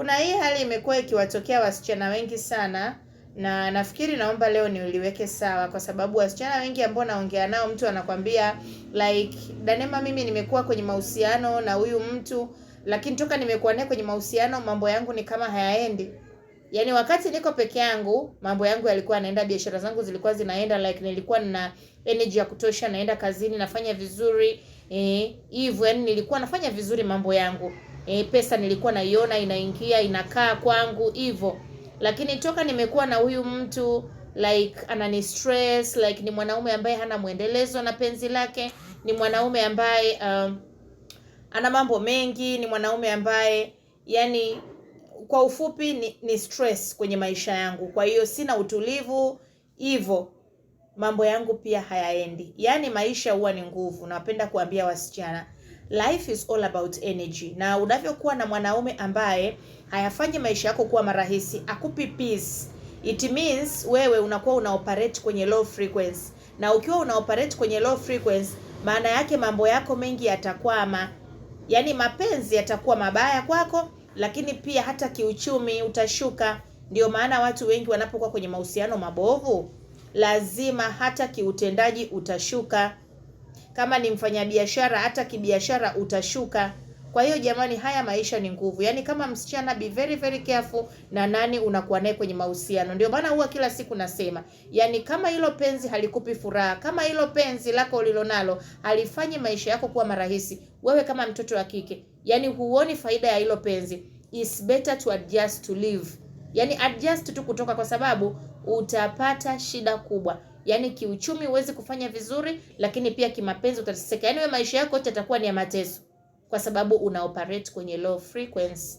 Kuna hii hali imekuwa ikiwatokea wasichana wengi sana, na nafikiri naomba leo niliweke sawa, kwa sababu wasichana wengi ambao naongea nao, mtu anakwambia like, "Danema, mimi nimekuwa kwenye mahusiano na huyu mtu, lakini toka nimekuwa naye kwenye mahusiano mambo yangu ni kama hayaendi. Yaani wakati niko peke yangu mambo yangu yalikuwa yanaenda, biashara zangu zilikuwa zinaenda, like nilikuwa nina energy ya kutosha, naenda kazini nafanya vizuri hivyo, yani nilikuwa nafanya vizuri mambo yangu, pesa nilikuwa naiona inaingia inakaa kwangu hivyo, lakini toka nimekuwa na huyu mtu, like anani stress, like ni mwanaume ambaye hana mwendelezo na penzi lake, ni mwanaume ambaye ana mambo mengi, ni mwanaume ambaye yani kwa ufupi ni stress kwenye maisha yangu. Kwa hiyo sina utulivu, hivyo mambo yangu pia hayaendi." Yaani maisha huwa ni nguvu. Napenda kuambia wasichana, life is all about energy, na unavyokuwa na mwanaume ambaye hayafanyi maisha yako kuwa marahisi, akupi peace, it means wewe unakuwa una operate kwenye low frequency, na ukiwa una operate kwenye low frequency, maana yake mambo yako mengi yatakwama. Yaani mapenzi yatakuwa mabaya kwako, lakini pia hata kiuchumi utashuka. Ndio maana watu wengi wanapokuwa kwenye mahusiano mabovu, lazima hata kiutendaji utashuka. Kama ni mfanyabiashara, hata kibiashara utashuka. Kwa hiyo jamani, haya maisha ni nguvu. Yaani kama msichana, be very very careful na nani unakuwa naye kwenye mahusiano. Ndio maana huwa kila siku nasema, yaani kama hilo penzi halikupi furaha, kama hilo penzi lako ulilonalo halifanyi maisha yako kuwa marahisi, wewe kama mtoto wa kike, yaani huoni faida ya hilo penzi, it's better to adjust to live. Yaani adjust tu kutoka, kwa sababu utapata shida kubwa. Yaani kiuchumi huwezi kufanya vizuri, lakini pia kimapenzi utateseka. Yaani wewe maisha yako yote yatakuwa ni ya mateso, kwa sababu una operate kwenye low frequency.